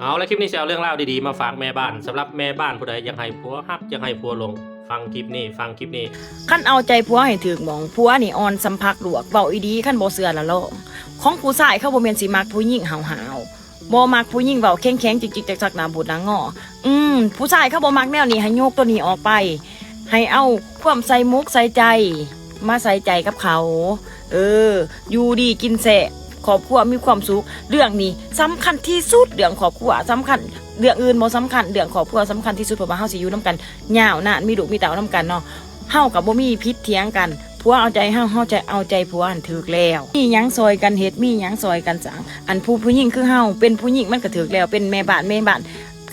ເອົາລະ ຄລິບນີ້ຊິເອົາເລື່ອງລາວດີໆມາຝາກແມ່ບ້ານ. ສຳລັບແມ່ບ້ານຜູ້ໃດຢາກໃຫ້ຜົວຮັກ ຢາກໃຫ້ຜົວຫຼົງ, ຟັງຄລິບນີ້, ຟັງຄລິບນີ້. ຄັນເອົາໃຈຜົວໃຫ້ຖືກໝ່ອງ, ຜົວນີ້ອ່ອນສ່ຳຜັກລວກ. ເວົ້າອີ່ຫຼີ, ຄັນບໍ່ເຊື່ອລະລອງ. ຂອງຜູ້ຊາຍເຂົາບໍ່ແມ່ນຊິມັກຜູ້ຍິງຫ້າວໆ, ບໍ່ມັກຜູ້ຍິງເວົ້າແຂງໆ ຈິກໆຈັກໆ ໜ້າບູດໜ້າງໍ. ອືມ, ຜູ້ຊາຍເຂົາບໍ່ມັກແນວນີ້, ໃຫ້ຍົກໂຕນີ້ອອກໄປ. ໃຫ້ເອົາຄວາມໃສ່ໝົກໃສ່ໃຈມາໃສ່ໃຈກັບເຂົາ. ເອີ, ຢູ່ດີກິນແຊບ, ຄອບຄົວມີຄວາມສຸກ. ເລື່ອງນີ້ສຳຄັນທີ່ສຸດ, ເລື່ອງຄອບຄົວສຳຄັນ, ເລື່ອງອື່ນບໍ່ສຳຄັນ, ເລື່ອງຄອບຄົວສຳຄັນທີ່ສຸດ, ເພາະວ່າເຮົາຊິຢູ່ນຳກັນຍາວນານ, ມີລູກມີເຕົ້ານຳກັນເນາະ. ເຮົາກໍບໍ່ມີຜິດຖຽງກັນ, ຜົວເອົາໃຈເຮົາ, ເຮົາຈະເອົາໃຈຜົວຫັ້ນຖືກແລ້ວ. ມີຫຍັງຊ່ອຍກັນເຮັດ, ມີຫຍັງຊ່ອຍກັນສ້າງ. ອັນຜູ້ ຜູ້ຍິງຄືເຮົາເປັນຜູ້ຍິງມັນກໍຖືກແລ້ວ, ເປັນແມ່ບ້ານ, ແມ່ບ້ານ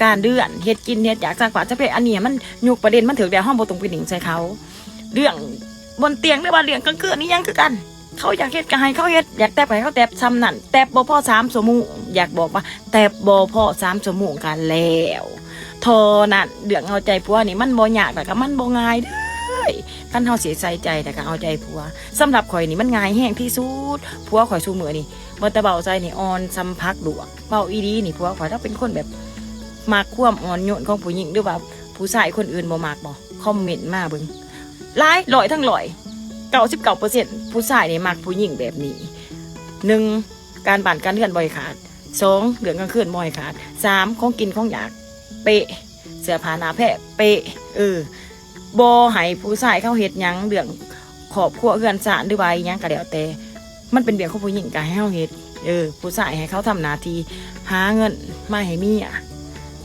ການເຮືອນ, ເຮັດກິນ, ເຮັດຢາກ, ຊັກຜ້າ, ຊັກເພ, ອັນນີ້ມັນຍົກປະເດັນມັນຖືກແລ້ວ, ເຮົາບໍ່ຕ້ອງໄປນິ່ງໃສ່ເຂົາ. ເລື່ອງບົນຕຽງ ຫຼືວ່າເລື່ອງກາງຄືນນີ້ຫຍັງຄືກັນ, ເຂົາຢາກເຮັດກໍໃຫ້ເຂົາເຮັດ, ຢາກແຕັບໃຫ້ເຂົາແຕັບ. ສ່ຳນັ້ນ, ແຕັບບໍ່ພໍສາມຊົ່ວໂມງ, ຢາກບອກວ່າແຕັບບໍ່ພໍສາມຊົ່ວໂມງກໍແລ້ວເທົ່ານັ້ນ. ເລື່ອງເອົາໃຈຜົວນີ້ມັນບໍ່ຍາກ ແລ້ວກໍມັນບໍ່ງ່າຍເດີ້. ຄັນເຮົາຊິໃສ່ໃຈ ແລ້ວກໍເອົາໃຈຜົວ, ສຳລັບຂ້ອຍນີ້ມັນງ່າຍແຮງທີ່ສຸດ. ຜົວຂ້ອຍຊຸມື້ນີ້ ບໍ່ແຕ່ເວົ້າໃສ່ນີ້ ອ່ອນສ່ຳຜັກລວກ. ເວົ້າອີ່ຫຼີນີ້ ຜົວຂ້ອຍລາວເປັນຄົນແບບມັກຄວາມອ່ອນໂຍນຂອງຜູ້ຍິງ ຫຼືວ່າຜູ້ຊາຍຄົນອື່ນບໍ່ມັກບໍ່? ຄອມເມັນມາເບິ່ງ. ຫຼາຍ ຮ້ອຍທັງຮ້ອຍ, ເກົ້າສິບເກົ້າເປີເຊັນ ຜູ້ຊາຍນີ້ມັກຜູ້ຍິງແບບນີ້. ໜຶ່ງ ການບ້ານການເຮືອນບໍ່ໃຫ້ຂາດ, ສອງ ເລື່ອງກາງຄືນບໍ່ໃຫ້ຂາດ, ສາມ ຂອງກິນຂອງຢາກເປະ, ເສື້ອຜ້າໜ້າແພະເປະ. ເອີ ບໍ່ໃຫ້ຜູ້ຊາຍເຂົາເຮັດຫຍັງເລື່ອງຄອບຄົວເຮືອນຊານ ຫຼືວ່າອີ່ຫຍັງກໍແລ້ວແຕ່, ມັນເປັນວຽກຂອງຜູ້ຍິງກໍໃຫ້ເຮົາເຮັດ. ເອີ ຜູ້ຊາຍໃຫ້ເຂົາທຳໜ້າທີ່ຫາເງິນມາໃຫ້ເມຍ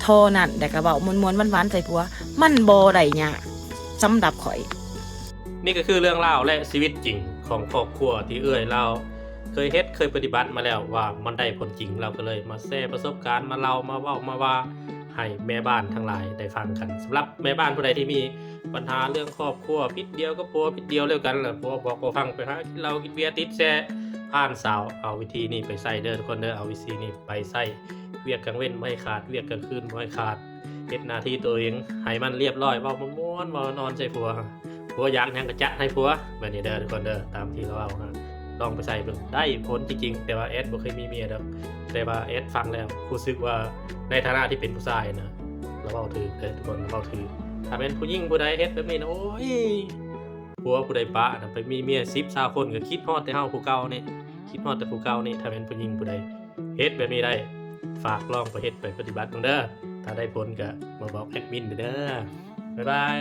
ເທົ່ານັ້ນ, ແລ້ວກໍເວົ້າມ່ວນໆຫວານໆໃສ່ຜົວ, ມັນບໍ່ໄດ້ຍາກສຳລັບຂ້ອຍ. ນີ້ກໍຄືເລື່ອງລາວ ແລະ ຊີວິດຈິງຂອງຄອບຄົວທີ່ເອື້ອຍລາວເຄີຍເຮັດ, ເຄີຍປະຕິບັດມາແລ້ວວ່າມັນໄດ້ຜົນຈິງ, ລາວກໍເລີຍມາແຊປະສົບການ, ມາເລົ່າ, ມາເວົ້າ, ມາວ່າ ໃຫ້ແມ່ບ້ານທັງຫຼາຍໄດ້ຟັງກັນ. ສຳລັບແມ່ບ້ານຜູ້ໃດທີ່ມີບັນຫາເລື່ອງຄອບຄົວ, ຜິດດຽວກັບຜົວ, ຜິດດຽວແລ້ວກັນ, ແລ້ວຜົວບອກບໍ່ຟັງ, ໄປຫາກິນເຫຼົ້າກິນເບຍ, ຕິດແຊ, ຜ່ານສາວ, ເອົາວິທີນີ້ໄປໃຊ້ເດີທຸກຄົນເດີ, ເອົາວິທີນີ້ໄປໃຊ້. ວຽກກາງເວັນບໍ່ໃຫ້ຂາດ, ວຽກກາງຄືນບໍ່ໃຫ້ຂາດ, ເຮັດໜ້າທີ່ຕົວເອງໃຫ້ມັນລຽບຮ້ອຍ, ເວົ້າມ່ວນໆ ເວົ້ານອນໃສ່ຜົວ. ຜົວຢາກຫຍັງກໍຈັດໃຫ້ຜົວ, ແບບນີ້ເດີທຸກຄົນເດີ, ຕາມທີ່ລາວເວົ້ານະ, ລອງໄປໃຊ້ເບິ່ງ, ໄດ້ຜົນຈິງໆ. ແຕ່ວ່າແອດບໍ່ເຄີຍມີເມຍດອກ, ແຕ່ວ່າແອດຟັງແລ້ວຮູ້ສຶກວ່າ ໃນຖານະທີ່ເປັນຜູ້ຊາຍນະ, ລາວເວົ້າຖືກເດີທຸກຄົນ, ລາວເວົ້າຖືກ. ຖ້າແມ່ນຜູ້ຍິງຜູ້ໃດເຮັດແບບນີ້ນະ, ໂອ້ຍ, ຜົວຜູ້ໃດປະນະ, ໄປມີເມຍສິບຊາວຄົນກໍຄິດຮອດແຕ່ເຮົາຜູ້ເກົ່ານີ້, ຄິດຮອດແຕ່ຜູ້ເກົ່ານີ້. ຖ້າແມ່ນຜູ້ຍິງຜູ້ໃດເຮັດແບບນີ້ໄດ້, ຝາກລອງໄປເຮັດໄປປະຕິບັດເບິ່ງເດີ. ຖ້າໄດ້ຜົນກໍມາບອກແອດມິນເດີ. ບາຍບາຍ.